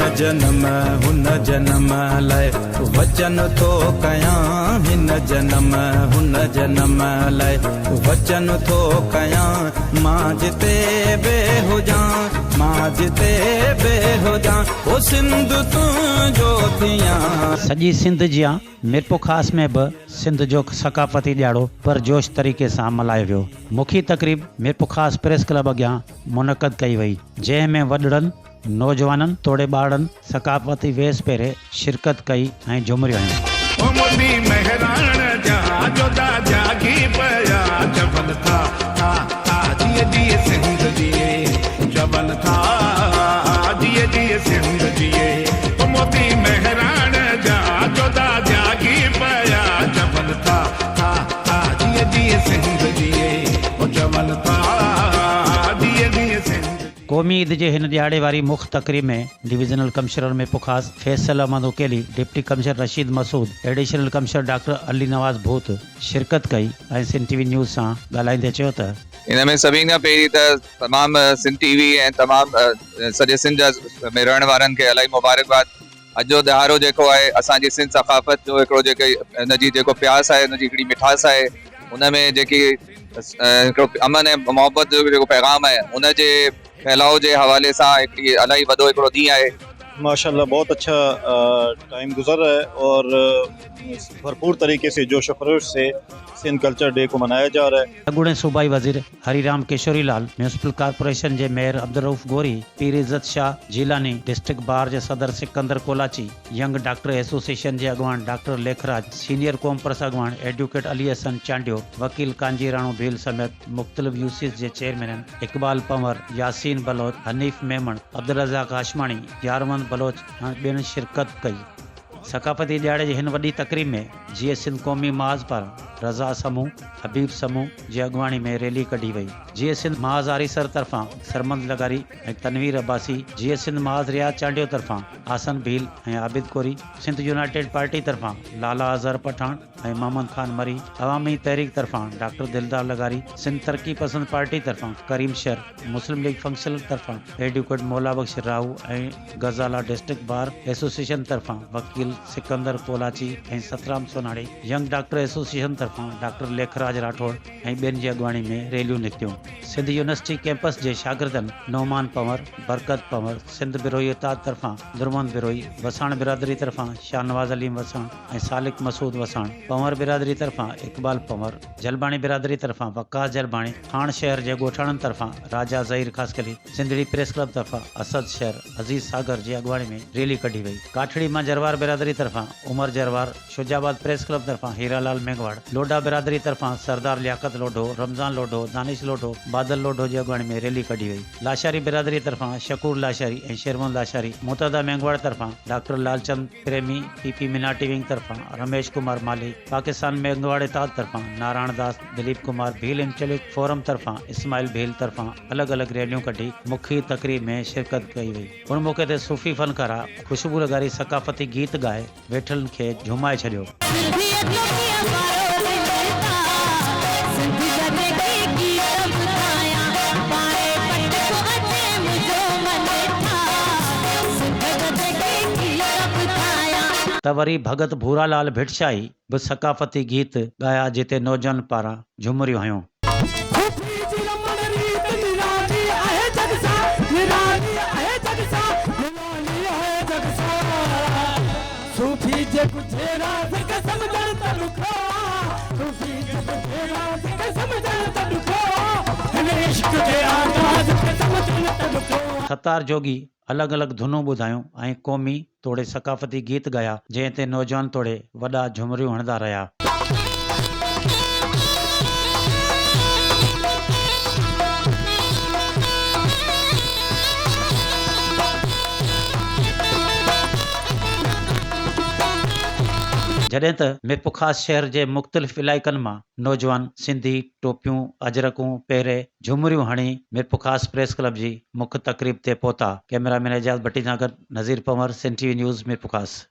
هن جنم هن جنم لئه وچن ٿو ڪيان هن جنم هن جنم لئه وچن ٿو ڪيان مان جتي به هجان مان جتي به هجان او سنڌ تنهنجو ٿيان. سڄي سنڌ جيان ميرپورخاص ۾ به سنڌ جو ثقافتي ڏهاڙو پرجوش طريقي سان ملهايو ويو. مکيه تقريب ميرپورخاص پريس ڪلب اڳيان منعقد ڪئي وئي، جنهن ۾ وڏڙن، نوجوانن توڙي ٻارڙن ثقافتي ويس پهري شرڪت ڪئي ۽ جهمريون هنيون. او موتي مهراڻ جا جوڌا جاڳي پيا چون ٿا ٿا ٿا جيئي جيئي سنڌ جيئي چون ٿا جيئي جيئي سنڌ جيئي او موتي مهراڻ جا جوڌا جاڳي پيا چون ٿا ٿا ٿا جيئي جيئي سنڌ جيئي او چون ٿا جيئي جيئي سنڌ. قومي عيد جي هن ڏهاڙي واري مک تقريب ۾ divisional commissioner Mirpurkhas Faisal Ahmed Uqaili, deputy commissioner Rashid Masood, additional commissioner doctor Ali Nawaz Bhot شرڪت ڪئي ۽ سنڌ ٽي وي نيوز سان ڳالهائيندي چيو ته. ان ۾ سڀني کان پهرين ته تمام سنڌ ٽي وي ۽ تمام سڄي سنڌ جا ۾ رهڻ وارن کي الاهي مبارڪباد اڄ جو ڏهاڙو جيڪو آهي اسان جي سنڌ ثقافت جو هڪڙو جيڪي ان جي جيڪو پياس آهي ان جي هڪڙي مٺاس آهي ان ۾ جيڪي هڪڙو امن ۽ محبت جو جيڪو پيغام آهي ان جي ڦهلاء جي حوالي سان هڪڙي الاهي وڏو هڪڙو ڏينهن آهي. ماشاءالله بهت اڇا ٽائيم گذر رها هي اور ڀرپور طريقي سي جوش و خروش سي سنڌ ڪلچر ڊي ڪو منايا جا رها هي. اڳوڻي صوبائي وزير هري رام ڪشوري لال، ميونسپل ڪارپوريشن جي mayor Abdul Rauf Gori, Pir Izzat Shah Jilani, district bar جي صدر Sikandar Kolachi, young doctor association جي اڳواڻ ڊاڪٽر ليکراج، سينيئر قومپرست اڳواڻ ايڊوڪيٽ علي حسن چانڊيو، وڪيل ڪانجي راڻو ڀيل سميت مختلف يو سيز جي چيئرمينن اقبال پنور، ياسين بلوچ، حنيف ميمڻ، عبدالرزاق هاشماڻي، يارمند بلوچ ۽ ٻين شرڪت ڪئي. ثقافتي ڏهاڙي جي هن وڏي تقريب ۾ جيئي سنڌ قومي محاذ پاران رضا سمون، حبيب سمون جي اڳواڻي ۾ ريلي ڪڍي وئي. جيئي سنڌ محاذ آريسر طرفان سرمند لغاري ۽ تنوير عباسي، جيئي سنڌ محاذ رياض چانڊيو طرفان احسن ڀيل ۽ عابد ڪوري، سنڌ يونائيٽيڊ پارٽي طرفان لالا اظهر پٺاڻ ۽ محمد خان مري، عوامي تحريڪ طرفان ڊاڪٽر دلدار لغاري، سنڌ ترقي پسند پارٽي طرفان ڪريم شر، مسلم ليگ فنڪشنل طرفان advocate Maula Bakhsh Rahu ۽ Ghazala district bar association طرفان وڪيل Sikandar Kolachi ۽ Satram Sonhari, young doctor association طرفان ڊاڪٽر ليکراج راٺوڙ ۽ ٻين جي اڳواڻي ۾ ريليون نڪتيون. سنڌ يونيورسٽي ڪئمپس جي شاگردن نعمان پنور، برڪت پنور، سنڌ بروهي اتحاد طرفان درمحمد بروهي، وساڻ برادري طرفان شاهنواز عليم وساڻ ۽ سالڪ مسعود وساڻ، پنور برادري طرفان اقبال پنور، جلباڻي برادري طرفان وقاص جلباڻي، کاڻ شهر جي ڳوٺاڻن طرفان راجا ظهير خاصخيلي، سنڌڙي پريس ڪلب طرفان اسد شر، عزيز ساگر جي اڳواڻي ۾ ريلي ڪڍي وئي. ڪاٺڙي مان جروار برادري طرفان عمر جروار، شجاع آباد پريس ڪلب طرفان هيرا لال مينگهواڙ، لوڍا برادري طرفان سردار لياقت لوڍو، رمضان لوڍو، دانش لوڍو، بادل لوڍو جي اڳواڻي ۾ ريلي ڪڍي وئي. لاشاري برادري طرفان شڪور لاشاري ۽ شير محمد لاشاري، متحده مينگهواڙ طرفان doctor Lalchand Premi, P P minority wing طرفان رميش ڪمار مالهي، پاڪستان مينگهواڙ اتحاد طرفان نارائڻ داس، دليپ ڪمار ڀيل انٽيليڪٽ فورم طرفان اسماعيل ڀيل طرفان الڳ الڳ ريليون ڪڍي مکيه تقريب ۾ شرڪت ڪئي وئي. ان موقعي تي صوفي فنڪارا خوشبو لغاري ثقافتي گيت ڳائي ويٺلن کي جهومائي ڇڏيو. سنڌيء ٽوپيء وارو رنگتا، سنڌ جا جيڪي گيت ٻڌايان، پائي پٽڪو اچي منهنجو من ٺا، سنڌ جا جيڪي گيت ٻڌايان. ته وري ڀڳت ڀورا لال ڀٽشاهي به ثقافتي گيت ڳايا جتي نوجوانن پاران جهمريون هنيون. صوفي جي رمڻ ريت نرالي آهي جڳ سان، نرالي آهي جڳ سان، نرالي آهي جڳ سان. صوفي جي ڳجهي راز کي سمجهڻ ته ڏکيو آ، صوفي جي ڳجهي راز کي سمجهڻ ته ڏکيو آ، هن عشق جي آغاز کي سمجهڻ ته ڏکيو آ. ستار جوڳي الڳ الڳ ڌنون ٻڌايون ۽ قومي توڙي ثقافتي گيت ڳايا، جنهن تي نوجوان توڙي وڏا جهمريون هڻندا رهيا. جڏهن ته ميرپورخاص شهر جي مختلف علائقن مان نوجوان سنڌي ٽوپيون اجرڪون پهري جهمريون هڻي ميرپورخاص پريس ڪلب جي مک تقريب تي پهتا. ڪئميرا مين اعجاز ڀٽي سان گڏ Nazir Panhwar, Sindh T V news, Mirpurkhas.